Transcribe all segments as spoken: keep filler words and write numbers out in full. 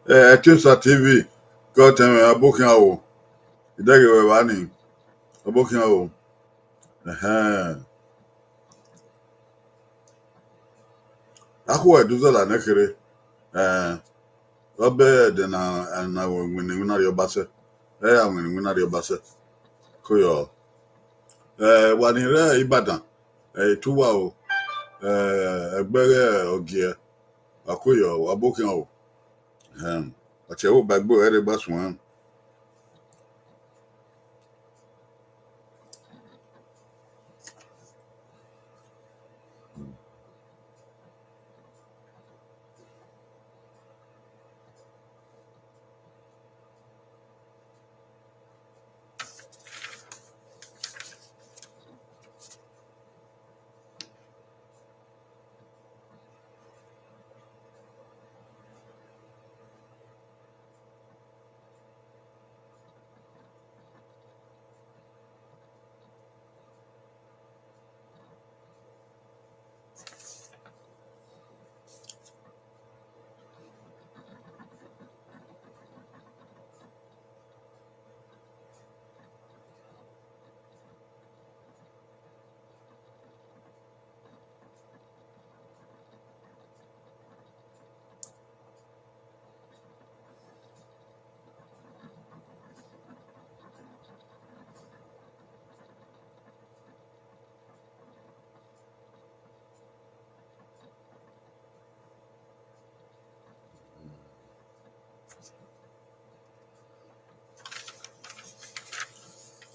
Eh, Etiosa T V, God tell me, abokhian o. Idẹghe wẹ vba ni, abokhian o. Ẹhẹn. Akhuẹ Eduzọla nẹ kherhe. Eh, ọ bẹ ẹdẹ na, na winna iwinna rriọ ba sẹ. Ẹ ya winna iwinna rriọ ba sẹ. Koyọ. Eh, wa ni rre Ibadan, eh, Ituwa o, eh, ẹgbẹghe Ọgiẹ, wa koyọ, wa bokhian o. Ẹhẹn. Ọtiẹ vbe ba egbe ẹre gba suẹn.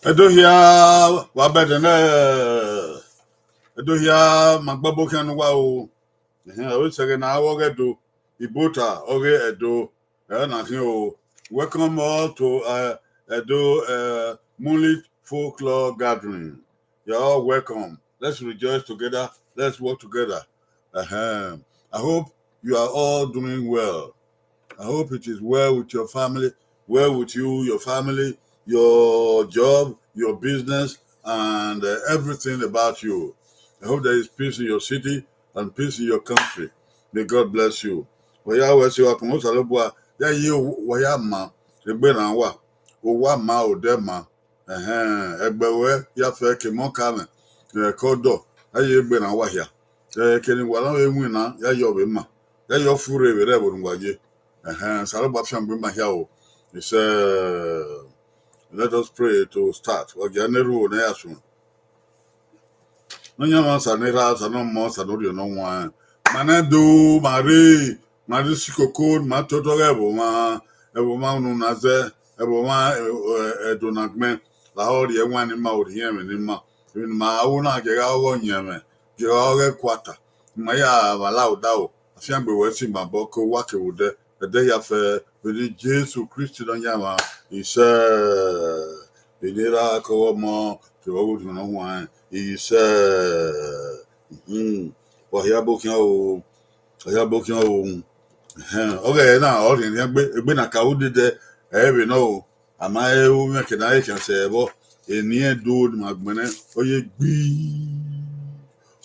Ẹdo hia, wa bẹdẹ nẹ, Ẹdo hia, ma gbe ẹbokhian ne uwa o. Ẹhẹn, ọ sẹ ẹghẹ ne a vbe ọghe Ẹdo, Ibota ọghe Ẹdo, ẹ na khian o. Welcome all to, uh, Edo, uh, Moonlit Folklore Gathering. You're all welcome. Let's rejoice together. Let's work together. Ahem. I hope you are all doing well. I hope it is well with your family, well with you, your family, your job, your business, and, uh, everything about you. I hope there is peace in your city and peace in your country. May God bless you. Wa ya wẹ si wa kpọnmwẹ Osanobua, ya ye wa ya ma egbe ne a wa, owa ma, odẹ ma, ẹhẹn, ẹgbẹe ruẹ ya fẹ ke emọ ka mwẹ, eh, ke ọdọ, ya ye egbe ne a wa hia. Eh, eke ne uwa na vbe winna, ya yọ vbe ma, ya yọ furre vbe rre ẹvbo ne uwa ye. Ẹhẹn, Osanobua fiangbe ma hia o. He said, let us pray to start. Wa gia ne erhunmwu ne ya suẹn. Nọyaẹnmwa, Osa ne Erha, Osa ne Ọmọ, Osa ne Orhiọn Ne Ọ Huanrẹn. Ma na do, ma rre, ma rre isi koko, ma totọ ghe ẹvbo mwa, ẹvbo mwa unu na zẹ, ẹvbo mwa, eh, eh, Ẹdo ne agbẹn, lahọ rhie ẹwaẹn ne ima, orhiọn ẹmwẹ ne ima, emwi ne ima ru na, gie gha ọghe ọyẹnmwẹ, gie gha ọghe ẹkuata, ne ima ya vba la odaro, afiangbe wẹ si ma obọ ke owa kevbe odẹ, ẹdẹ hia fẹ, vbe eni Jesu Kristi Nọyaẹnmwa, isẹ, vbe eni Erha kevbe Ọmọ, kevbe ọghe Orhiọn Ne Ọ Huanrẹn, isẹ. Mhm. Wa hia bọ khian o, wa hia bọ khian o. Ẹhẹn, ọghẹ na, ọ rhiẹnrhiẹn egbe, egbe na ka ru dede, ẹ i vbe nọ o. A ma he ru mwẹ ke na he khian sẹ vbọ, eni Ẹdo ne ima gbẹnnẹ, ọ ye gbi,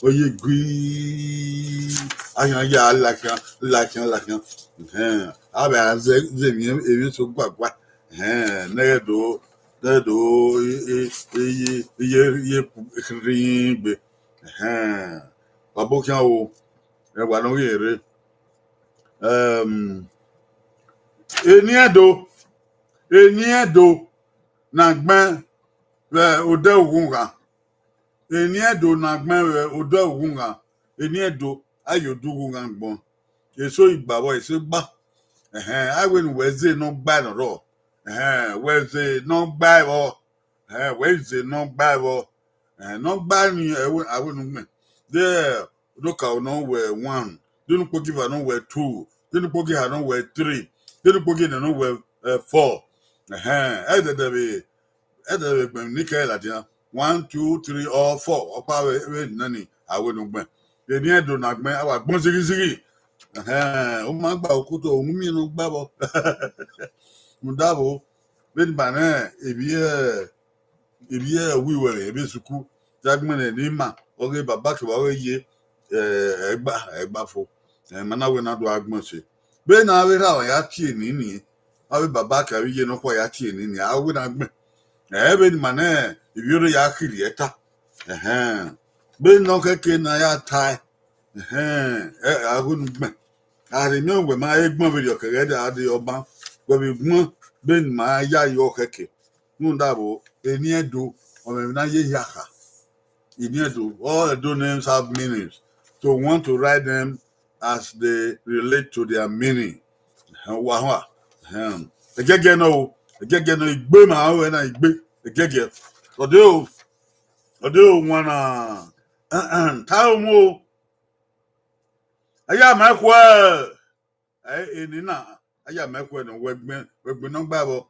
ọ ye gbi, a khian ya lakhian, lakhian, lakhian. Ẹhẹn, a vbe a zẹ, zẹ emwi, emwi eso guagua. Ẹhẹn, ne Ẹdo, ne Ẹdo, e, e, e, ye, ye, ye, rhirhi gbe. Ẹhẹn, wa bọ khian o, ẹ wa nọ ghi rre. Ẹm, eni Ẹdo, eni Ẹdo ne agbẹn vbe odẹ ughughan. Eni Ẹdo ne agbẹn vbe odẹ ughughan. Eni Ẹdo, a ye odẹ ughughan gbọn. Eso igba vbọ, eso igba. Ẹhẹn, a wẹ ne uwẹ zẹ ne ọ gbae nọ rrọọ. Ẹhẹn, wẹ zẹ ne ọ gbae vbọ. Ẹhẹn, wẹ zẹ ne ọ gbae vbọ. Ẹhẹn, ne ọ gbae ni, ẹ wẹ, a wẹ ne u gbẹn. De, odokaro nọ wẹ one, de ne ukpogieva nọ wẹ two, de ne ukpogieha nọ wẹ three, de ne ukpogienẹ nọ wẹ, eh, four. Ẹhẹn, ẹdẹdẹ vbe, ẹdẹdẹ vbe gbẹn ni kẹ ladian. One, two, three, or four. Ọkpa vbe, vbe nani, a wẹ ne u gbẹn. Eni Ẹdo ne agbẹn, a wa gbọn zighizighi. Ẹhẹn, u ma gba okuto, unu miẹn ne ọ gbae vbọ. Rhunmwuda vbo, vbene ima rẹn evbi, evbi uwẹ vbe, vbe sukuu, ya gbẹnnẹ ne ima, ọghe baba kevbe ọghe iye, eh, ẹgba, ẹgba fo. Eh, ma na wẹ ne a do gha gbẹn ọse. Vbene avbe erha ya tie eni ni, avbe baba kevbe iye nọkhua ya tie eni ni, a wẹ ne a gbẹn. Ẹ, vbene ima ne ivbi ore ya khirhi ẹta. Ẹhẹn. Vbene ọ khẹke ne a ya tae. Ẹhẹn, ẹ, a wẹ ne u gbẹn. A rhe miẹn wẹ ma he gbọn vberriọ, kẹghẹ a dee ọban, wẹ vbe gbọn vbene ima ya yọ khẹke. Rhunmwuda vbo, eni Ẹdo, ọ mwẹ emwi ne a ye hia kha. Eni Ẹdo, all Ẹdo names have meanings. So we want to write them as they relate to their meaning. Ẹhẹn, wa hua. Ẹhẹn. Ẹgiẹgiẹ nọ o, ẹgiẹgiẹ nọ, igbe ma rẹn na, igbe, ẹgiẹgiẹ. Ọ de o, ọ de o, wan na, ta aro mu o. A ya ma khuẹ, ẹ, eni na, a ya ma khuẹ nọ, wẹ gbẹn, wẹ gbẹn ne ọ gbae vbọ.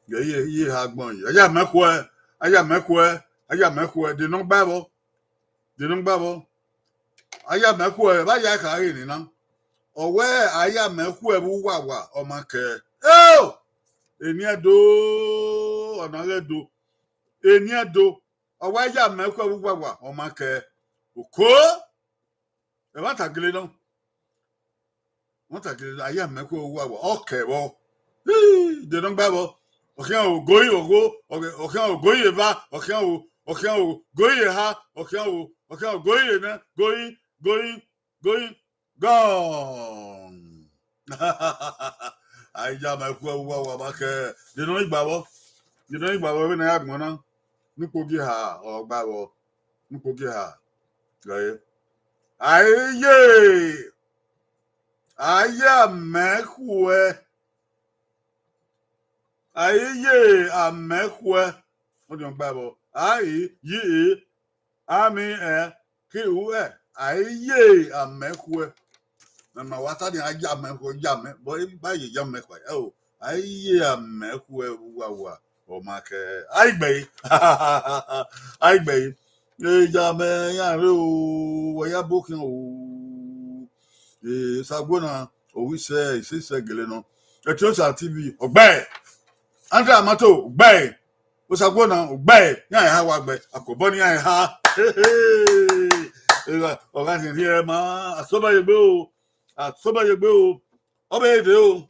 Yẹ, iye, iye ha agbọn yi. A ya ma khuẹ, a ya ma khuẹ, a ya ma khuẹ, de ne ọ gbae vbọ. De ne ọ gbae vbọ. A ya ma khuẹ, vbe a ya kha ghe eni na. Ọ wẹ a ya ma khuẹ vbe uwawa, ọ ma kẹ. Eo! Eni Ẹdo, ọ na ghe do. Eni Ẹdo, ọ wẹ a ya ma khuẹ vbe uwawa, ọ ma kẹ. Oko! Ẹmwata gele nọ. Ẹmwata gele nọ, a ya ma khuẹ vbe uwawa, ọ kẹ vbọ. Hii, de ne ọ gbae vbọ. Ọ khian o, goi ogho, ọ khian o, goi eva, ọ khian o, ọ khian o, goi eha, ọ khian o, ọ khian o, goi enẹ, goi, goi, goi, gone. A ya ma khuẹ vbe uwawa, ọ ma kẹ. De ne ọ gbae vbọ. De ne ọ gbae vbọ, vbene a ya gbọn na. Ne ukpogieha, ọ gbae vbọ. Ne ukpogieha. Gọe. A ye, a ya ma khuẹ. A ye a ma khuẹ. Ọ diọn gbae vbọ. A i, yi i, a mi ẹ, ki u ẹ. A ye a ma khuẹ. Na ma wa ta ni a ya ma khuẹ, ya ma, but e ba ye ya ma khuẹ. Ẹ o, a ye a ma khuẹ vbe uwawa. Ọ ma kẹ, a i gbe yi. A i gbe yi. E ya mẹ ya rre o, wa ya bọ khian o. E, Osaguọna, ovbi isẹ, isẹ isẹ gele nọ. Etiosa T V, ọ gbe. Andrew Amato, ọ gbe. Osaguọna, ọ gbe. Iran eha wa gbe. Akobọ ne iran eha. Ọgha ni rhie ma, asoba ye gbe o. Asoba ye gbe o. Ọ be de o.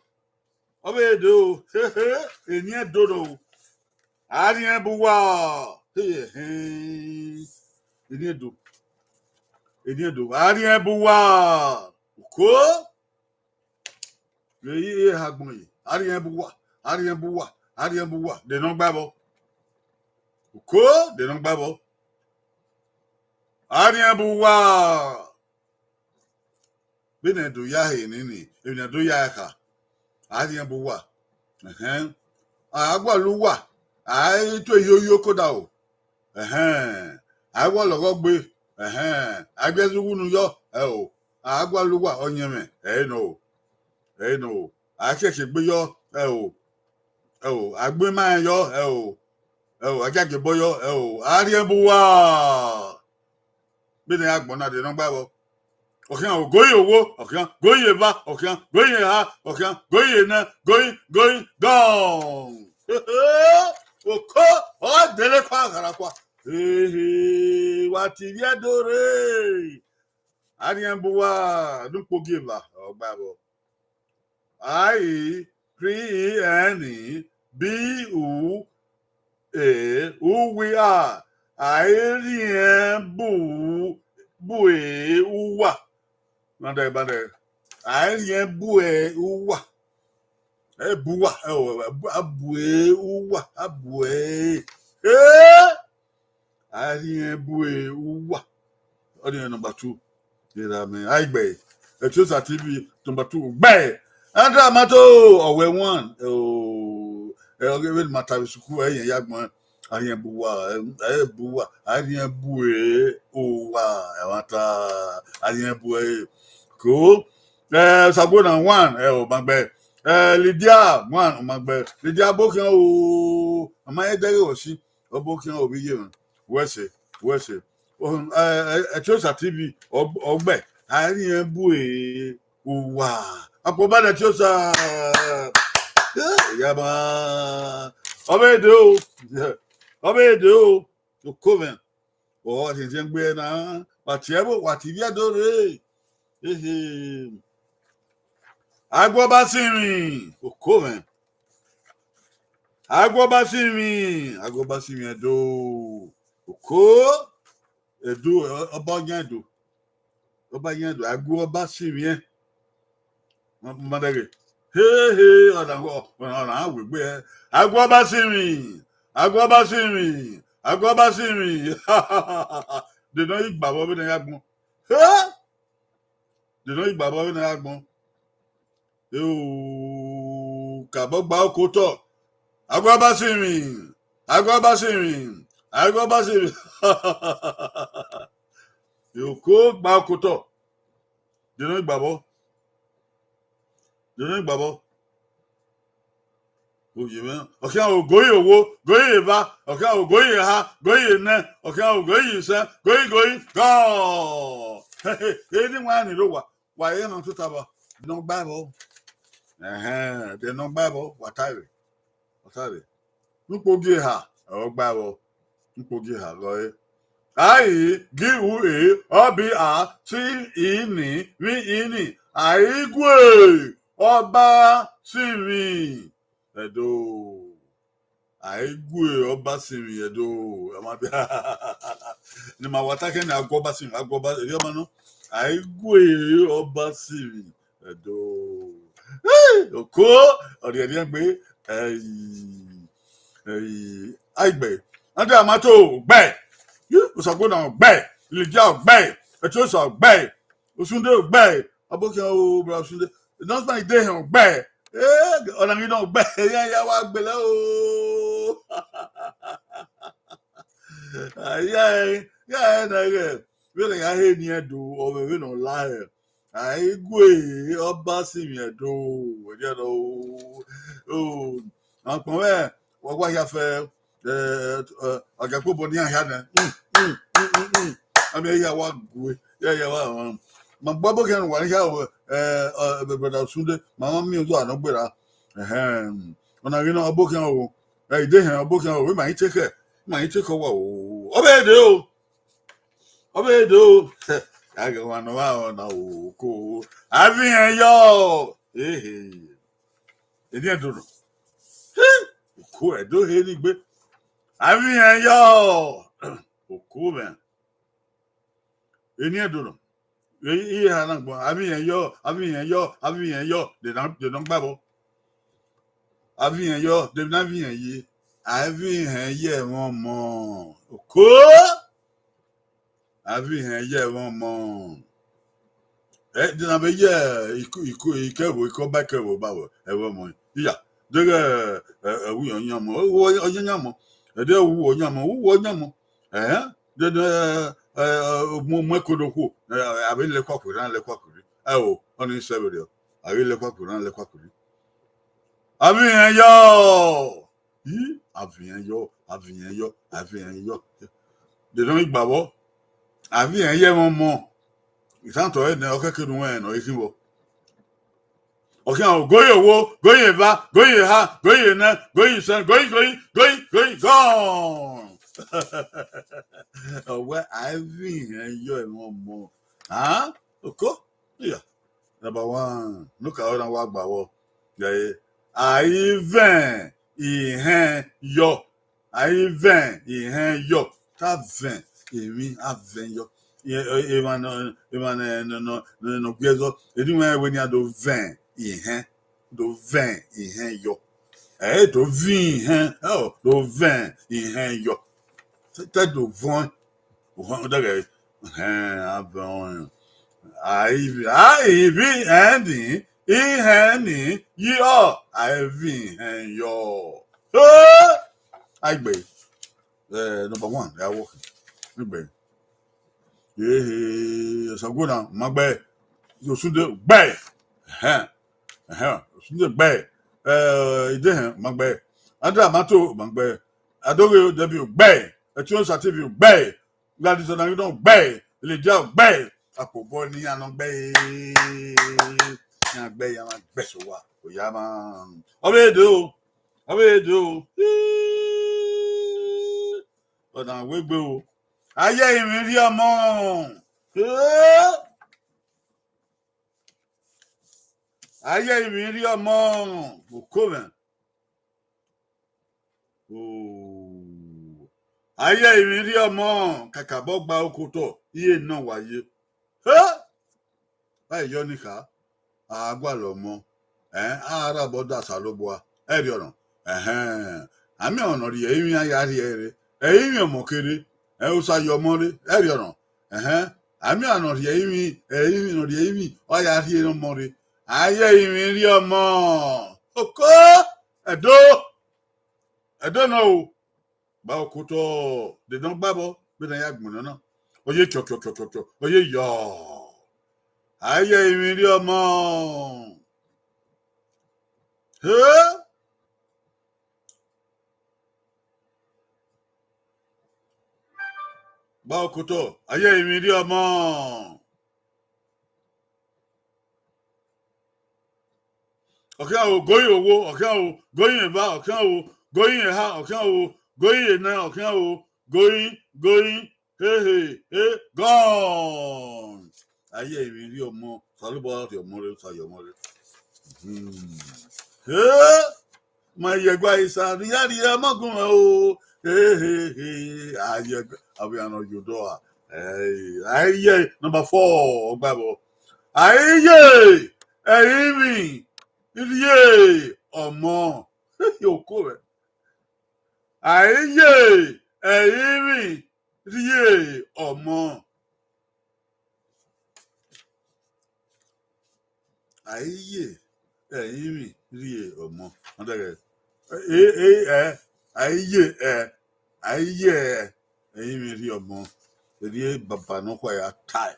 Ọ be de o. Eni Ẹdo o. A rhiẹn bu uwa. Eni Ẹdo. Eni Ẹdo. A rhiẹn bu uwa. Oko. Vbe ẹ i re ha agbọn ye, a rhie ẹn bu uwa, a rhie ẹn bu uwa, a rhie ẹn bu uwa, de ne ọ gba ẹbọ. Uko, de ne ọ gba ẹbọ. A rhie ẹn bu uwa. Vbene do ya he nini, emwi ne do ya kha, a rhie ẹn bu uwa. Ẹhẹn. A gualọ uwa, a i tue yoyo koda o. Ẹhẹn. A i gualọ ọghọ gbe. Ẹhẹn. A i biẹ zẹ uwu unu yọ, ẹ o. A gualọ uwa ọyẹnmwẹ, ẹ i nọ o. Ẹ i nọ o. A i khiẹkhie egbe yọ, ẹ o. Ẹ o. A gbe ima rẹn yọ, ẹ o. Ẹ o. A giagie obọ yọ, ẹ o. A rhie ẹn bu uwa. Vbene a gbọn na de ne ọ gba ẹbọ. Ọ khian o, go ye owo, ọ khian, go ye eva, ọ khian, go ye eha, ọ khian, go ye enẹ, go ye, go ye, gone. Oko, ọ dele kua, ghara kua. Ehe, wa ti ivbi Ẹdo rre. A rhie ẹn bu uwa, ne ukpogieva, ọ gba ẹbọ. A i rhie ẹn ni, bi u e, uwu a, a i rhie ẹn bu, bu e uwa. Mada, mada. A i rhie ẹn bu e uwa. Ẹ bu uwa, ẹ o, a bu e uwa, a bu e. Eh! A rhie ẹn bu e uwa. Ọ ni number two. Erha mwẹ, a i gbe ẹre. Etiosa T V, number two, gbe ẹre. Andra Mato, ọ wẹ one. O, ẹ, ọ ghe vbene ma ta vbe sukuu, ẹ i rẹn ya gbọn, a rhie ẹn bu uwa, ẹ, ẹ bu uwa, a rhie ẹn bu e uwa, ẹmwata, a rhie ẹn bu ẹre. Cool. Ẹ, Sagbo na one, ẹ, ọ ma gbe ẹre. Ẹ, Lydia one, ọ ma gbe ẹre. Lydia, obokhian o, ọ ma rẹn dẹghe wẹ si, obokhian o, vbe iye mwẹ. Wẹ sẹ, wẹ sẹ. Ohun, ẹ, ẹ, Etiosa T V, ọ, ọ gbe ẹre, a rhie ẹn bu e uwa. Akpọ ba nẹ Etiosa. Eh, ya ma. Ọ vbe de o. Ọ vbe de o. Oko mwẹ. Ọ, a zẹnzẹn gbe na. Wa tie ẹvbo, wa ti ivbi Ẹdo rre. Ehe. Agbọbasinmwi. Oko mwẹ. Agbọbasinmwi. Agbọbasinmwi Ẹdo. Oko. Ẹdo, ọ, ọba ọyan Ẹdo. Ọba ọyan Ẹdo, Agbọbasinmwi ẹn. Ma, ma dẹghe. He, he, ọna, ọna, ọna wegbe ẹn. Agbọbasinmwi, Agbọbasinmwi, Agbọbasinmwi. De ne ọ ghi gba vbọ vbene ya gbọn. He! De ne ọ ghi gba vbọ vbene ya gbọn. Eo, kabọ gba oko otọ. Agbọbasinmwi, Agbọbasinmwi, Agbọbasinmwi. Oko gba oko otọ. De ne ọ ghi gba vbọ. De ne ọ ghi gba vbọ. Oye mwẹ. Ọ khian o, go ye owo, go ye eva, ọ khian o, go ye eha, go ye enẹ, ọ khian o, go ye isẹ, go ye, go ye, gone. Eni wa ni rre owa, wa ye na tota vbọ, ne ọ gba vbọ. Ẹhẹn, de ne ọ gba vbọ, wa ta vbe. Wa ta vbe. Ne ukpogieha, ọ gba vbọ. Ne ukpogieha ghe ọre. A i gi u e, ọ bi a, si i ni, vbi i ni. A i gu e, Ọbasinmwi Ẹdo. A i gu e, Ọbasinmwi Ẹdo. Ẹ ma bia. Ne ima wa ta khẹ ne Agbọbasinmwi, Agbọba, erriọ ma nọ. A i gu e, Ọbasinmwi Ẹdo. Hey, oko, ọ rhiẹrhiẹ gbe. Ẹi, ẹi, a i gbe. Andra Mato gbe. Yu, Osagbona gbe. Lydia gbe. Etiosa gbe. Osunde gbe. Abokhian o, bra Osunde. Nọsman Idehẹn gbe. Eh, ọna ghi nọ gbe. Ya, ya wa gbele o. Aye, ya, ya, na ghe. Vbene ya he ni Ẹdo, ọ vbe vbene ọ la hẹ. A i gu e, Ọbasinmwi Ẹdo, ẹdẹ nọ o. O, akpọn mwẹ, wa gua hia fẹ, ẹ, ẹ, ọ gia kpobọ ne iran hia nẹ. Mm, mm, mm, mm, mm. A miẹn hia wa gu e, ya, ya wa, um, ma gba Abokhian ne uwa ni hia, ẹ, ẹ, brother Osunde, ma ma miẹn udu a nọ gberra. Ẹhẹn. Ọna ghi nọ Abokhian o, ẹ, Idehẹn Abokhian o, ima i te khẹ, ima i te khẹ uwa o. Ọ vbe de o. Ọ vbe do. A ghe wa nọ vbe aro na o, oko. A vbe irẹn yọ. Ehe. Eni Ẹdo nọ. He, oko Ẹdo he ni gbe. A vbe irẹn yọ. Oko mwẹ. Eni Ẹdo nọ. Iye eha na gbọn, avbe irẹn yọ, avbe irẹn yọ, avbe irẹn yọ, de na, de na gba vbọ. Avbe irẹn yọ, de na avbe irẹn ye, avbe irẹn ye ẹmwẹ ọmọ. Oko. Avbe irẹn ye ẹmwẹ ọmọ. Ẹ, de na vbe ye iko, iko, ikẹvbo, ikọ ba ikẹvbo ba vbọ, ẹmwẹ ọmọ. Iya, deghẹ, ẹ, ẹ, wu ọyan mọ, wu ọyan mọ. Ẹdẹ wu ọyan mọ, wu ọyan mọ. Ẹhẹn, de, de, ẹ, ẹ, mu, mu ẹko do khuo, ẹ, a vbe lẹ ẹkua khuerre, a lẹ ẹkua khuerre. Ẹ o, ọnii sẹ vberriọ, a vbe lẹ ẹkua khuerre, a lẹ ẹkua khuerre. Avbe irẹn yọ. Ii, avbe irẹn yọ, avbe irẹn yọ, avbe irẹn yọ. De nọ igba vbọ, avbe irẹn ye ẹmwẹ ọmọ. Isan tọ ẹre nẹ, ọ kẹkẹ ne uwẹ rẹn ne ọ i khin vbọ. Ọ khian, goyi owo, goyi eva, goyi eha, goyi enẹ, goyi isẹn, goyi, goyi, goyi, goyi, gone. Ọ wẹ avbe irẹn yọ ẹmwẹ ọmọ. Hàn? Oko? Iya. Number one, ne u ka ọna wa gba vbọ. Ya ye, a i vẹn ihẹn yọ. A i vẹn ihẹn yọ. Ta vẹn emwi a vẹn yọ. Emwa ne, emwa ne, ne, ne, ne, ne ọ gie ẹzọ, eni wẹ wẹ ne iran do vẹn ihẹn, do vẹn ihẹn yọ. Ẹ i do vẹn ihẹn, ẹ o, do vẹn ihẹn yọ. Te do vuọn, vuọn, dẹghẹ, ẹhẹn, a vẹn ọnrẹn. A i vẹn, a i vẹn ihẹn ni, ihẹn ni, yọ, a i vẹn ihẹn yọ. Ẹ, a i gbe. Eh, number one, ya wo. Egbe. Ehe, Osaguona, ma gbe. Osunde, gbe. Ẹhẹn. Ẹhẹn, Osunde, gbe. Eh, Idehẹn, ma gbe. Andra Mato, ma gbe. Adoghe Debi, gbe. Ẹtuosa T V, gbe. Gladys Ọnaghinọ, gbe. Lydia, gbe. Akpobọ ne iran nọ gbe. Iran gbe, iran ma gbe so wa. Oya ma. Ọ vbe do. Ọ vbe do. Ọna wegbe o. A ye ẹrinmwi rhie ọmọ. A ye ẹrinmwi rhie ọmọ. Oko mwẹ. Oh. A ye ẹrinmwi rhie ọmọ. Kakabọ gba oko otọ. Iye nọ wa ye. He? A yọ ni kha, a gualọ ọmọ, ẹn, a rha obọ da Osanobua, ẹrriọ nọ. Ẹhẹn, a miẹn ọmọ ne ọ rhie ẹrinmwi, a ya rhie ẹre, ẹrinmwi ọmọ kere, ẹn, Osa ye ọmọ rre, ẹrriọ nọ. Ẹhẹn, a miẹn ọmọ ne ọ rhie ẹrinmwi, ẹrinmwi ne ọ rhie ẹrinmwi, ọ ya rhie ọmọ rre. A ye ẹrinmwi rhie ọmọ. Oko, Ẹdo, Ẹdo nọ o. Gba oko otọ, de nọ gba vbọ, vbene a ya gbọnnọ na. Ọ ye kiọkiọkiọkiọkiọ, ọ ye yọ. A ye ẹrinmwi rhie ọmọ. He? Gba oko otọ, a ye ẹrinmwi rhie ọmọ. Ọ khian o, goyi owo, ọ khian o, goyi eva, ọ khian o, goyi eha, ọ khian o, goyi enẹ, ọ khian o, goyi, goyi, he, he, he, gone. A ye ẹrinmwi rhie ọmọ, Osanobua rhie ọmọ rre, Osa ye ọmọ rre. Hmm. He, ma ye ẹguae sa, rhie, rhie ọmọ gun mwẹ o. He, he, he, a ye, avbe iran nọ ye odọ a. Ẹ, a ye number four, ọ gba vbọ. A ye ẹrinmwi rhie ọmọ. Oko mwẹ. A ye ẹrinmwi rhie ọmọ. A ye ẹrinmwi rhie ọmọ. Ọ dẹghẹ. E, e, ẹ, a ye, ẹ, a ye ẹrinmwi rhie ọmọ. Erriọ baba nọkhua ya tae.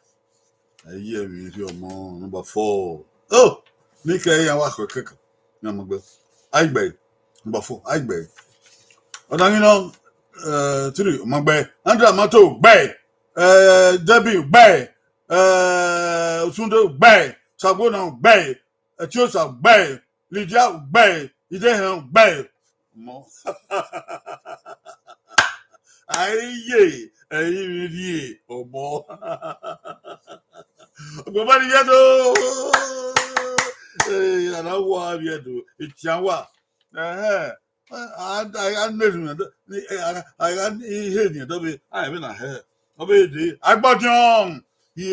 A ye ẹrinmwi rhie ọmọ, number four. Oh, ne I kẹ iran wa khọ kẹkan. Iran ma gbe. A i gbe. Number four, a i gbe. Ọnaghinọ, eh, three, ma gbe. Andra Mato, gbe. Eh, Debbie, gbe. Eh, Osunde, gbe. Osaguona, gbe. Ẹtiosa, gbe. Lydia, gbe. Idehẹn, gbe. Ọmọ. A ye ẹrinmwi rhie ọmọ. Ọgbẹmọ ni vbiẹ do. Eh, a na wa vbiẹ do. Etian wa. Ẹhẹn. A, a, a gha ne erhunmwu, ni, a, a gha ihe ni, dọbe, a, ẹmwẹ na hẹ. Ọ vbe dee, agbọdiọn. Ye.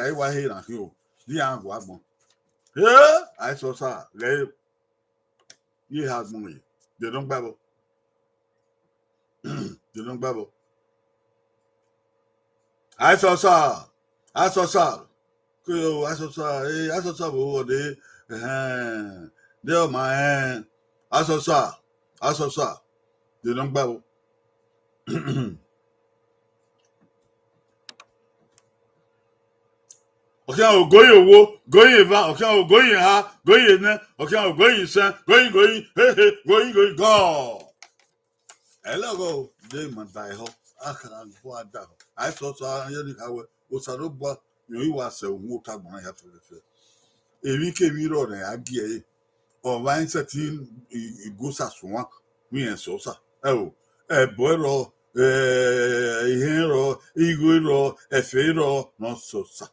hia i wa he na khin o, ne iran gu agbọn. E, Aisọsa ghẹ, ye ha agbọn ye, de nọ gba vbọ, de nọ gba vbọ. Aisọsa, Aisọsa, ke o Aisọsa, e Aisọsa vbe vbọ de, ẹhẹn, de ọ ma rẹn, Aisọsa, Aisọsa, de nọ gba vbọ. Ọ khian ogoyin owo, goyin eva, ọ khian ogoyin eha, goyin enẹ, ọ khian ogoyin isẹn, goyin goyin, hehe, goyin goyin gọ. Ẹlọghọ de ma da ehọ, a kha gua da ehọ. Aisọsa yọ ni kha wẹ, Osanobua, rẹn i wa sẹ uhunmwu otagbọn na hia fẹfẹfẹ. Emwikemwi rrọọ ne a gie ẹre, ọ vbe sẹtin i, i gu Osa suẹn, vbe irẹn sẹ Osa. Ẹo, ẹbọ i rrọọ, eh, ihẹn i rrọọ, igho i rrọọ, ẹfe i rrọọ, ne ọ sẹ Osa.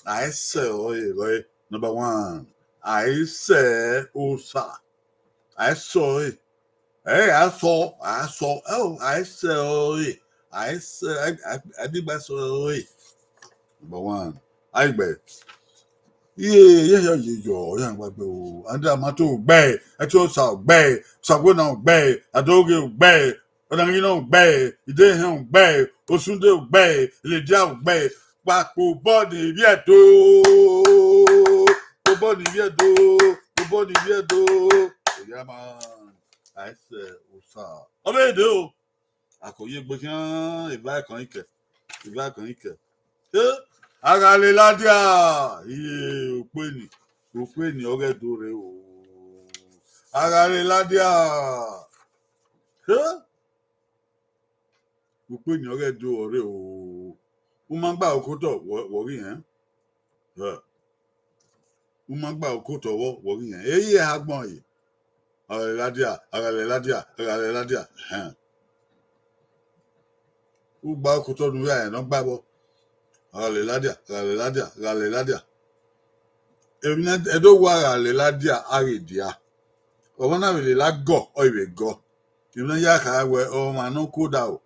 A i sẹ ọre, ọre number one. A i sẹ Osa. A i sẹ ọre. Ẹ, a sọ, a sọ, ẹo, a i sẹ ọre. A i sẹ, a, a, a digba sẹ ọre. Number one. A i gbe. Iye, ye, ye, ye, yo, ya gba gbe o. Ande amato gbe, ẹti Osa gbe, Sagona gbe, Adoghe gbe, Ọnangina gbe, Idehẹn gbe, Osunde gbe, Ledia gbe, kpakpo obọ ni ivbi Ẹdo, obọ ni ivbi Ẹdo, obọ ni ivbi Ẹdo. Oya ma, a i sẹ Osa. Ọ vbe de o. Ako ye egbe khian, eva ẹkọn ikẹ, eva ẹkọn ikẹ. E, a gha le ladian, iye, okpeni, okpeni ọ ghẹ do rre o. A gha le ladian. E, okpeni ọ ghẹ do ọre o. U ma gba okotọ, wọ, wọ ghi hẹn. Ẹ, u ma gba okotọ vbọ, wọ ghi hẹn. Eye ha agbọn ye. A gha le ladian, a gha le ladian, a gha le ladian. Ẹhẹn. U gba okotọ ne u ya rẹn ne ọ gba vbọ. A gha le ladian, a gha le ladian, a gha le ladian. Emwi ne Ẹdo wa gha le ladian, a ghi dia. Ọmwa na vbe lele agọ, ọ i vbe gọ. Emwi ne a ya kha wẹ, ọmwa ne ọ koda o.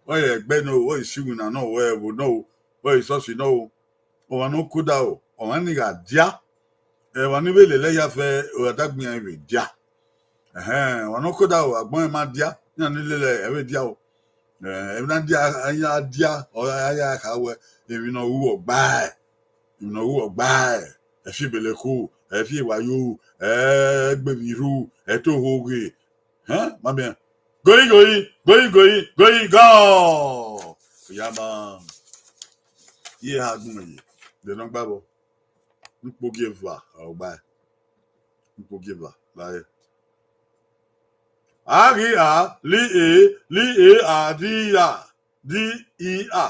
Ọ i re ẹgbẹ nọ o, ọ i re isiwinna nọ o, ọ i re ẹvbo nọ o, ọ i re isọsi nọ o. Ọmwa ne ọ koda o, ọmwa ni gha dia. Emwa ni vbe lele ya fẹ, ọ gha dagbe iran vbe dia. Ẹhẹn, ọmwa ne ọ koda o, agbọn ẹn ma dia, iran ni lele ẹ vbe dia o. Ẹ, emwi ne a dia, a ya dia, ọ ya, ya kha wẹ, emwi ne ọ ru ọgbae, emwi ne ọ ru ọgbae, ẹ fi ebeleku, ẹ fi ewayo, ẹ gbe emwi rhu, ẹ to ho ghe. Hẹn, ma miẹn. Goi, goi, goi, goi, goi, gọ. Oya ma. Iye eha agbọn ye, de nọ gba vbọ? Ukpogieva ọgbae. Ukpogieva gbae. A ghi a, li e, li e a, di a, di i a.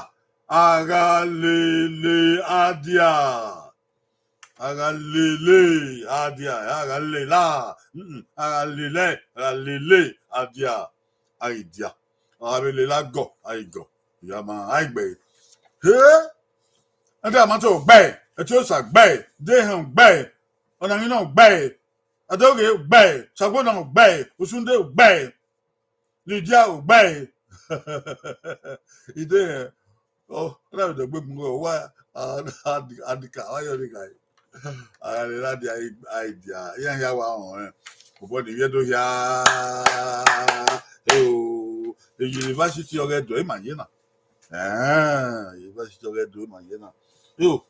A gha lele adia. A gha lele adia, a gha lela, mm, a gha lele, a gha lele adia, a ghi dia. A gha vbe lela gọ, a ghi gọ. Ya ma, a ghi gbe. He! Ẹdẹ a ma to gbe, ẹtiosa gbe, de ehẹn gbe, ọnanghina gbe, adoghe gbe, sagona gbe, osunde gbe. Lydia Ogbae. Ide hẹ. Ọ, ọ na vbe dọgbe mu wa, a, a, adika, wa yọ ni ghae. A gha lele adia, a ghi dia, iran hia wa họn rẹn. Obọ ni vbe do hia. Eo, university ọghe Ẹdo, ima ye na. Ẹhẹn, university ọghe Ẹdo, ima ye na. Eo,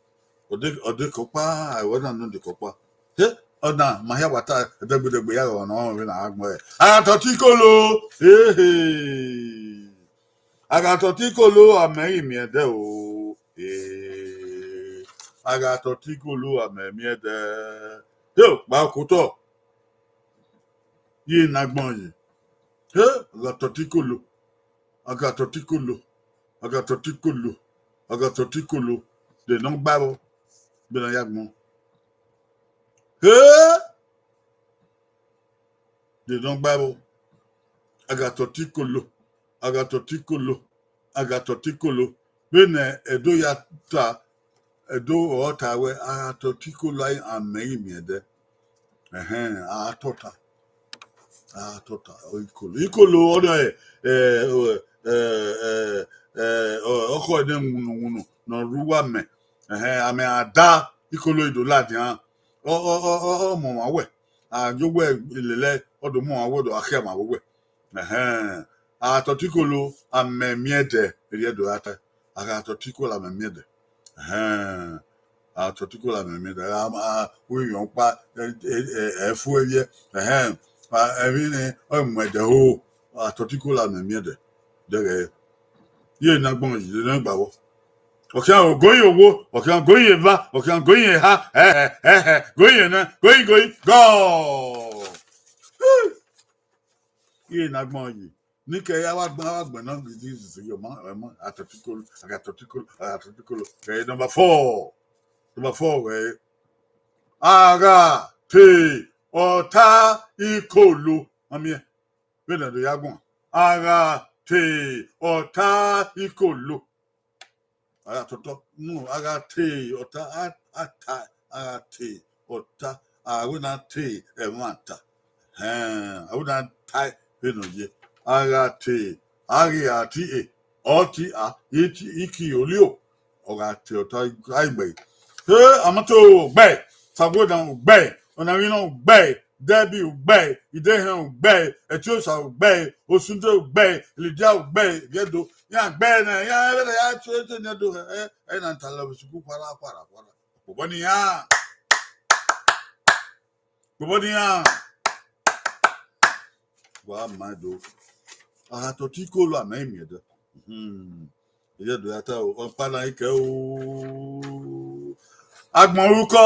ọ de, ọ de kọkpa, a wẹ na nọ de kọkpa. He, ọna, ma hia wa ta, ẹdẹgbẹdẹgbe ya ghọ nọ vbe na agbọn ẹ. A gha tọ te ikolo, ehe. A gha tọ te ikolo, amẹ ghi miẹn ẹdẹ o. Ee, a gha tọ te ikolo, amẹ miẹn ẹdẹ. He, kpa okotọ. Ye ne agbọn ye. He, a gha tọ te ikolo. A gha tọ te ikolo. A gha tọ te ikolo. A gha tọ te ikolo. De nọ gba vbọ. Vbene a ya gbọn. He! De nọ gba vbọ. A gha tọ te ikolo. A gha tọ te ikolo. A gha tọ te ikolo. Vbene Ẹdo ya ta, Ẹdo ọ ta wẹ, a gha tọ te ikolo, amẹ ghi miẹn ẹdẹ. Ẹhẹn, a tota. A tota, ikolo. Ikolo, ọ da, ẹ, ẹ, ẹ, ẹ, ẹ, ọ, ọkhọ ne wunu wunu, ne ọ rre uwu amẹ. Ẹhẹn, amẹ a da, ikolo i do ladian. Ọ, ọ, ọ, ọ, ọ mọ ọmwa wẹ. A yo wẹ lele, ọ do mu ọmwa wẹ, ọ do gha khian ọmwa vbe wẹ. Ẹhẹn, a gha tọ te ikolo, amẹ miẹn ẹdẹ, erriọ Ẹdo ra ta. A gha tọ te ikolo, amẹ miẹn ẹdẹ. Ẹhẹn, a gha tọ te ikolo, amẹ miẹn ẹdẹ. A, a, uyọn ọkpa, ẹ, ẹ, ẹ, ẹ fu ẹvbiẹ. Ẹhẹn, a, ẹmwẹ ne ọ mu ẹdẹ ho, a gha tọ te ikolo, amẹ miẹn ẹdẹ. Dẹghẹ, ye ne agbọn yi, de nọ gba vbọ. Ọ khian ogoyin owo, ọ khian ogoyin eva, ọ khian ogoyin eha, ẹhẹ, ẹhẹ, goyin nẹ, goyin, goyin, gọọ. Iye ne agbọn yi. Ni kẹ ya wa gbẹn, wa gbẹn nọ gidi izizi yo ma, ẹ ma, a gha tọ te ikolo, a gha tọ te ikolo, a gha tọ te ikolo. Kẹ number four. Number four wẹ, a gha te ọta ikolo. Ma miẹn. Vbene do ya guan. A gha te ọta ikolo. A gha totọ, no, a gha te ọta, a, a ta, a gha te ọta, a wẹ na te ẹmwata. Ẹhẹn, a wẹ na ta vbene ọ ye. A gha te, a ghi a ti e, ọ ti a, i ti, i ki olio. Ọ gha te ọta, a i gbe. He, amato gbe, sagodan gbe, ọnavbinọ gbe, Debbie ugbe, Idehẹn ugbe, Ẹtiosa ugbe, Osunde ugbe, Lydia ugbe, Gẹdo, iran gbe nẹ, iran ẹvbo ne ya tie te ne do hẹ, ẹ, ẹ na ta lọ vbe sukuu khuarha, khuarha, khuarha. Kpobọ ne iran. Kpobọ ne iran. Wa ma do. A gha tọ te ikolo, amẹ i miẹn ẹdẹ. Hmm. Iye do ya ta o, ọkpa na i kẹ o. Agbọn ru ukọ.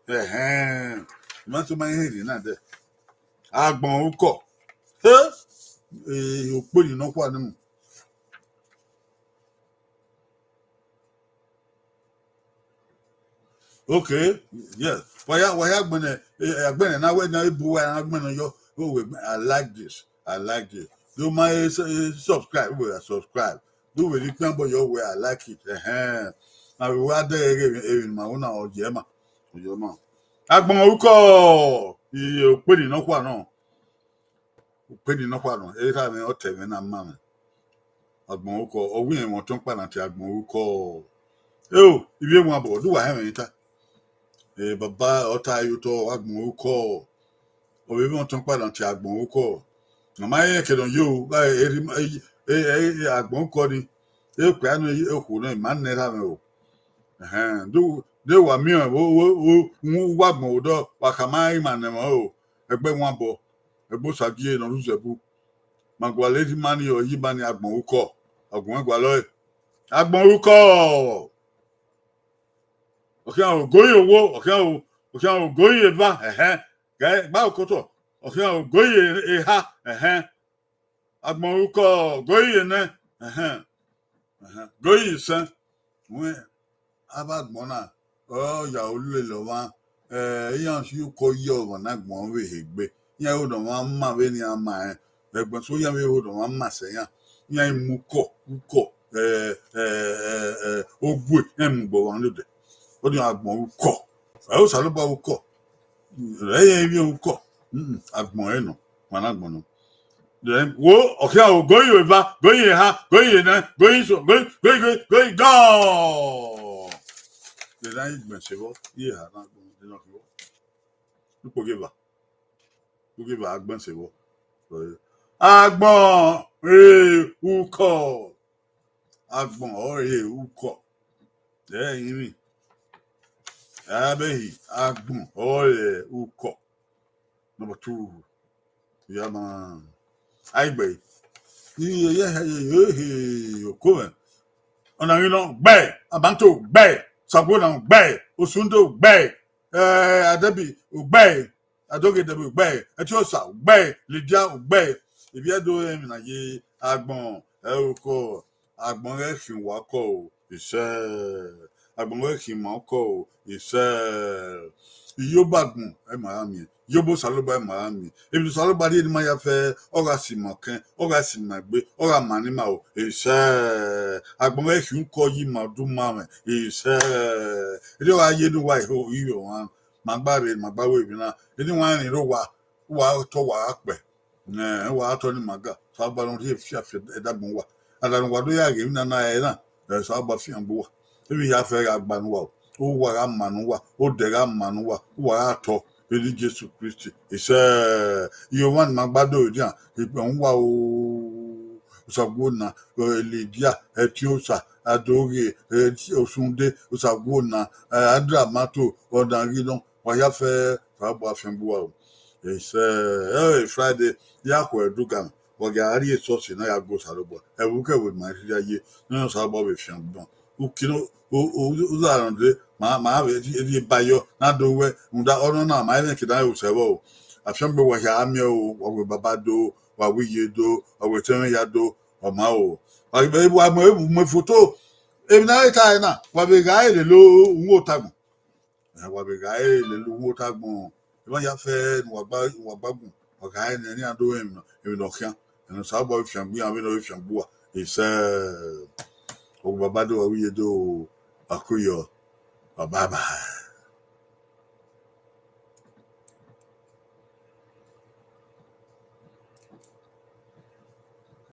Ẹhẹn. Ma tuma ihe rhie na dẹ. Agbọn ru ukọ. He? Eh, okpeni nọkhua ni mu. Okay, yes. Wa ya, wa ya gbẹnẹ, eh, agbẹnẹ na wẹ na ibu wa na gbẹnẹ yọ. Oh, wait, I like this. I like it. Do ma, eh, su-, eh, subscribe, we subscribe. Do we click on your way, I like it. Ẹhẹn. Na we wa de ere, ere ma una o ye ma. O ye ma. Agbọn ru ukọ. Iye okpeni nọkhua nọ. Okpeni nọkhua nọ, erha mwẹ, ọtẹn mwẹ na ma mwẹ. Agbọn ru ukọ, ọ wẹ irẹn mwẹ ọtẹn ọkpa na tie agbọn ru ukọ. Eo, ivbi ewanbọ, do wa hẹn mwẹ ta. Eh, baba, ọta ye otọ, agbọn ru ukọ. Ọ vbe mwẹ ọtẹn ọkpa na tie agbọn ru ukọ. Ọ ma rẹn kẹdẹ yo, ba eri, eh, eh, eh, agbọn ru ukọ ni. Ekpia nọ, okhuo nọ, ima nẹ erha mwẹ o. Ẹhẹn, do, de wa miẹn, wo, wo, wo, wo, wa agbọn odọ, wa khama ima nẹ mwẹ o. Ẹgbẹ ewanbọ, ẹgbẹ Osagie ne ọ rre Uzẹbu. Ma gualọ erha ima ni, ọ ye ima ni agbọn ru ukọ. Agbọn gualọ ẹre. Agbọn ru ukọ. Ọ khian ogoyi owo, ọ khian o, ọ khian ogoyi eva, ẹhẹn. Gẹ gba okotọ, ọ khian ogoyi eha, ẹhẹn. Agbọn ukọ, ogoyi enẹ, ẹhẹn, ẹhẹn, ogoyi isẹn. Wẹ, avbe agbọn na, ọ ya ru lele ọmwa, eh, iran si ukọ ye ọmwa ne agbọn vbe he gbe. Iran ho ne ọmwa ma vbene iran ma rẹn. Ẹgbẹn so iran vbe ho ne ọmwa ma sẹ iran. Iran i mu ukọ, ukọ, eh, eh, eh, eh, ogue, iran mu gbe ọmwa nodẹ. Ọ ni agbọn ukọ. Ẹ Osanobua ukọ. Ẹ i emwi ukọ. Mm, agbọn ẹre nọ, ọmwa ne agbọn nọ. Then, wo, ọ khian o, goyi eva, goyi eha, goyi enẹ, goyi iso, goyi, goyi, goyi, goyi, gone. Then, a i gbẹn se vbọ, iye eha na gbọn, then ọ khian. Ukpogieva. Ukpogieva a gbẹn se vbọ. Agbọn re ukọ. Agbọn ọre ukọ. Ẹ i rinmwi. Ẹ i behi, agbọn ọre ukọ. Number two. Ya ma. Aigbe. Iye ye he ye ye he oko mwẹ. Ọna ghi nọ gbe, Abanto gbe, Sagona gbe, Osunde gbe, eh, Adebi gbe, Adoge Debi gbe, Etiosa gbe, Lydia gbe. Ivbi Ẹdo emwi na ye agbọn ẹre ukọ, agbọn ghẹ khian uwa ukọ o, isẹ. Agbọn ghẹ khian ima ukọ o, isẹ. Iye obọ agbọn, ẹ ma gha miẹn. Iye obọ Osanobua, ẹ ma gha miẹn. Emwi ne Osanobua rhie ne ima ya fẹ, ọ gha si ima ọkẹn, ọ gha si ima egbe, ọ gha ma ne ima o, isẹ. Agbọn ghẹ khian ukọ ye ima, ọdọ ima mwẹ, isẹ. Erriọ gha ye ne uwa eho ivbi ọmwa, ma gba rre, ma gba ru emwi na. Eni wa rẹn rre owa, uwa tọ, wa gha kpẹ. Ẹn, wa tọ ni ima ga, Osanobua ne ọ rhie fiafia ẹdagbọn uwa. Ada ne uwa do ya ghe emwi na na ẹre na, ẹ, Osanobua fian gbe uwa. Emwi hia fẹ gha gba ne uwa o. Uwa gha ma ne uwa, odẹ gha ma ne uwa, uwa gha tọ vbe eni Jesu Kristi. Isẹ, iye ọmwa ne ima gba do rre dia, ikpẹn uwa o, Osaguona, eh, Lydia, Etiosa, Adoge, eh, Osunde, Osaguona, eh, Adramato, ọna ghi nọ, wa hia fẹ, Osanobua fian gbe uwa o. Isẹ, eh, Friday, ya khuẹ Dugan, wa gha rrie esọsi na ya gu Osanobua. Ẹvbo kẹvbo ma rhirhi ye, ne Osanobua vbe fian gbe uwa. Uki no, u, u, u za rẹn dee, ma, ma vbe rhie, rhie ba yọ, na do wẹ, rhunmwuda ọnọna ma i mwẹ ke na ru sẹ vbọ o. Afiangbe wa hia miẹn o, wa wẹ baba do, wa wẹ iye do, wa wẹ etẹn mwẹ hia do, ọ ma o. Wa ghi vbe wa mu, mu foto, emwi ne a i ta ẹre na, wa vbe gha re lele uhunmwu otagbọn. Ẹ, wa vbe gha re lele uhunmwu otagbọn. Emwa hia fẹ ne uwa gba, uwa gba gun, wa gha re ne iran do rẹn emwi nọ, emwi ne ọ khian. Ẹn, Osanobua vbe fian gbe iran vbene ọ vbe fian gbe uwa. Isẹ, ọ wẹ baba do, wa wẹ iye do, a ku yọ, bye bye.